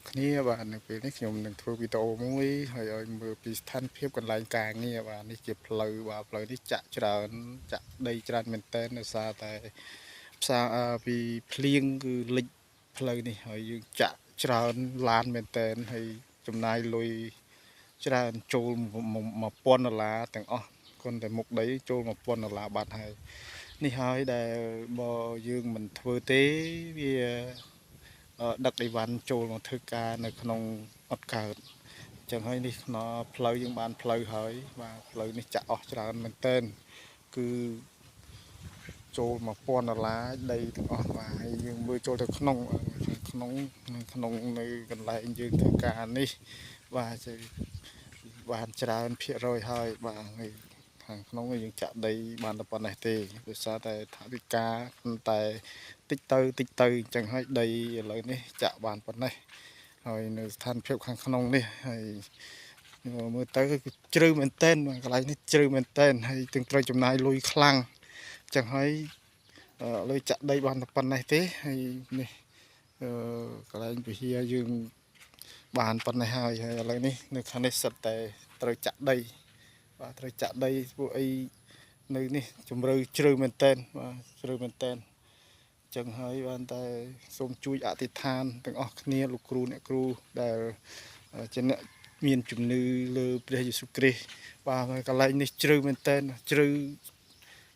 គ្នាបាទនៅពេលនេះខ្ញុំនឹងធ្វើវីដេអូមួយហើយឲ្យមើលពីស្ថានភាពកន្លែងការងារបាទនេះជាផ្លូវបាទផ្លូវនេះចាក់ច្រើនចាក់ដីច្រើនមែនទែនដោយសារតែផ្សារពីភ្លៀងគឺលិចផ្លូវនេះហើយយើងចាក់ច្រើនឡានមែនទែនហើយចំណាយលុយច្រើនចូល1000ដុល្លារទាំងអស់គ្រាន់តែមុខដីចូល1000ដុល្លារបាត់ហើយនេះហើយដែលបើយើងមិនធ្វើទេវាដឹកអីវ៉ាន់ចូលមកធ្វើការនៅក្នុងអត់កើតអញ្ចឹងហើយនេះក្នុងផ្លូវយើងបានផ្លូវហើយបាទផ្លូវនេះចាក់អស់ច្រើនមែនទែនគឺចូល1000ដុល្លារដីទាំងអស់បាទហើយយើងមើលចូលទៅក្នុងក្នុងក្នុងនៅកន្លែងយើងធ្វើការនេះបាទបានច្រើនភាគរយហើយបាទនេះខាងក្នុងយើងចាក់ដីបានតែប៉ុណ្ណេះទេដោយសារតែថវិកាតែតិចទៅតិចទៅអញ្ចឹងហើយដីឥឡូវនេះចាក់បានប៉ុណ្ណេះហើយនៅស្ថានភាពខាងក្នុងនេះហើយមើលទៅគឺជ្រៅមែនតែនកន្លែងនេះជ្រៅមែនតែនហើយទាំងត្រូវចំណាយលុយខ្លាំងអញ្ចឹងហើយលើចាក់ដីបានតែប៉ុណ្ណេះទេហើយនេះកន្លែងវិហារយើងបានប៉ុណ្ណេះហើយហើយឥឡូវនេះនៅខាងនេះសិតតែត្រូវចាក់ដីបាទត្រូវចាក់ដីពួកអីនៅនេះជំរឿជ្រៅមែនតែនបាទជ្រៅមែនតែនចឹងហើយបានតែសូមជួយអធិដ្ឋានទាំងអស់គ្នាលោកគ្រូអ្នកគ្រូដែលជាអ្នកមានជំនឿលើព្រះយេស៊ូវគ្រីស្ទបាទកន្លែងនេះជ្រៅមែនតែនជ្រៅ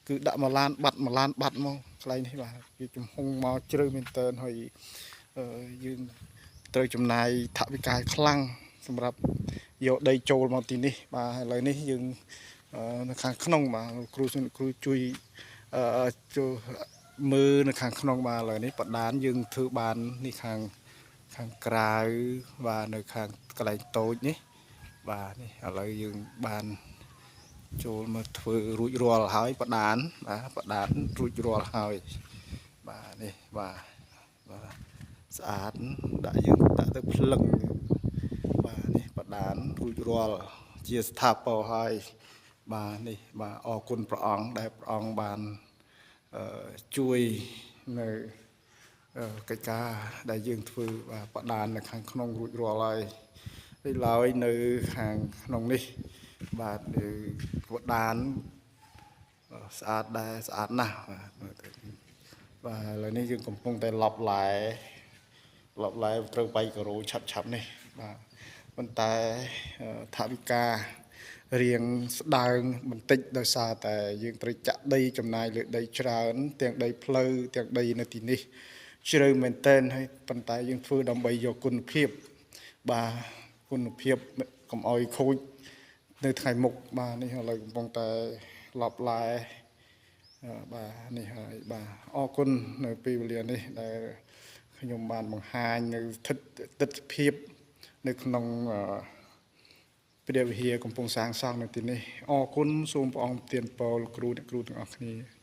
គឺដាក់មួយឡានបាត់មួយឡានបាត់មកកន្លែងនេះបាទវាចំហុងមកជ្រៅមែនតែនហើយយើងត្រូវចំណាយថវិកាខ្លាំងសម្រាប់យកដីចូលមកទីនេះបាទឥឡូវនេះយើងនៅខាងក្នុងបាទគ្រូគ្រូជួយចូលមើលនៅខាងក្នុងបាទឥឡូវនេះបដានយើងធ្វើបាននេះខាងខាងក្រៅបាទនៅខាងកន្លែងតូចនេះបាទនេះឥឡូវយើងបានចូលមកធ្វើរួចរាល់ហើយបដានបាទបដានរួចរាល់ហើយបាទនេះបាទបាទស្អាតដាក់យើងដាក់ទៅភ្លឹងបាទនេះបដានរួចរាល់ជាស្ថាពរហើយបាទនេះបាទអរគុណព្រះអង្គដែលព្រះអង្គបានជួយនៅកិច្ចការដែលយើងធ្វើបាទបដាននៅខាងក្នុងរួចរាល់ហើយដូចឡើយនៅខាងក្នុងនេះបាទបដានស្អាតដែរស្អាតណាស់បាទមើលទៅបាទឥឡូវនេះយើងកំពុងតែឡប់ឡែឡប់ឡែត្រូវបាយការ៉ូឆាប់ឆាប់នេះបាទប៉ុន្តែថវិការៀងស្ដើងបន្តិចដោយសារតែយើងត្រូវចាក់ដីចំណាយលើដីច្រើនទាំងដីផ្លូវទាំងដីនៅទីនេះជ្រៅមែនទែនហើយប៉ុន្តែយើងធ្វើដើម្បីយកគុណភាពបាទគុណភាពកុំឲ្យខូចនៅថ្ងៃមុខបាទនេះឥឡូវកំពុងតែឡប់ឡែបាទនេះហើយបាទអរគុណនៅពេលវេលានេះដែលខ្ញុំបានបង្ហាញនៅទិដ្ឋភាពនៅក្នុងព្រះវិហារកំពុងសាងសង់នៅទីនេះអរគុណសូមព្រះអង្គទានពរលោកគ្រូអ្នកគ្រូទាំងអស់គ្នា